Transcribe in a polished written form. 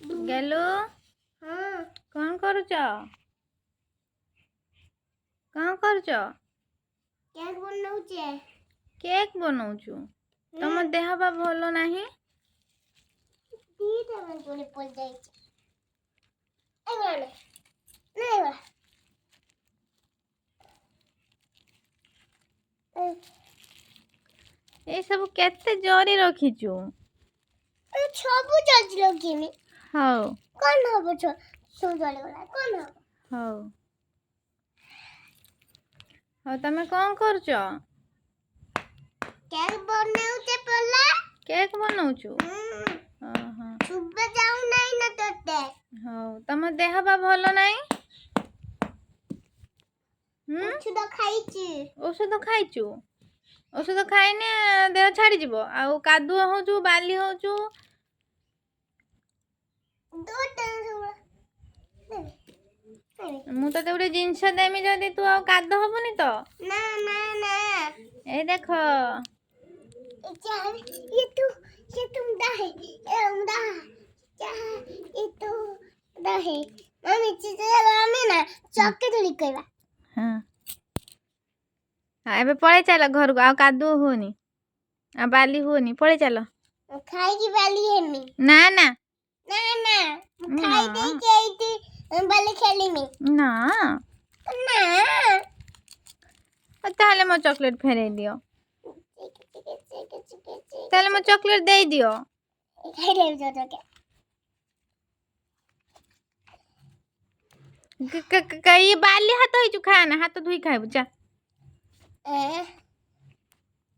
ଗେଲୁ। ହଁ। କଣ କରୁଛ? କଣ କରୁଛ? କେକ୍ ବନଉଛେ। କେକ୍ ବନଉଛୁ? ତମ ଦେହ ବା ଭଲ ନାହିଁ? ଦିଟା ମଞ୍ଜୁଳି ପଡ଼ିଯାଇଛି। ଏଇଗୁଡ଼ା ନେ, ଏଇଗୁଡ଼ା। ଏସବୁ କେତେ ଜରି ରଖିଛୁ? ସବୁ ଜରି ରଖିନି। ହଉ। କଣ ହବ? ସବୁ ଜଳିଗଲା, କଣ ହବ? ହଉ ହଉ, ତମେ କଣ କରୁଛ? କେକ୍ ବନଉଛେ ପଲା। କେକ୍ ବନଉଛୁ? ଓହୋ। ଶୁଭା ଯାଉନାହିଁ ନା ତୋତେ? ହଉ, ତମ ଦେହ ବା ଭଲ ନାହିଁ? ଔଷଧ ଖାଇଛି। ଔଷଧ ଖାଇଛୁ? ଔଷଧ ଖାଇନେ ଦେହ ଛାଡ଼ିଯିବ। ଆଉ କାଦୁଅ ହଉଛୁ, ବାଲି ହଉଛୁ। ମୁଁ ତତେ ଗୋଟେ ଜିନିଷ ଦେମି, ଯଦି ତୁ ଆଉ କାଦ ହବୁନି ତ? ନା ନା ନା। ଏଇ ଦେଖ। ये तो ये तुम दा है, ये उमदा ये तो दा है। मम्मी, ଆମେ ନା ଚକେଟ ଲିକେଇବା। ହଁ, ଏବେ ପଳେଇ ଚାଲ ଘରକୁ। ଆଉ କାଦୁଅ ହୁଅନି, ଆଉ ବାଲି ହୁଅନି, ପଳେଇ ଚାଲ। ଖାଇକି ବାଲି ହେମି। ନା ନା। ନା ନା, ଖାଇ ଦେଇକି ଏଇଠି ବାଲି ଖେଳିମି। ନା। ନା। ତାହେଲେ ମୋ ଚକୋଲେଟ ଫେରେଇ ଦିଅ। ତାହେଲେ ମୋ ଚକୋଲେଟ ଦେଇଦିଅ। ଖାଇଦେବି। ଇଏ ବାଲି ହାତ ହେଇଛୁ, ଖା ନା, ହାତ ଧୋଇ ଖାଇବୁ, ଯା।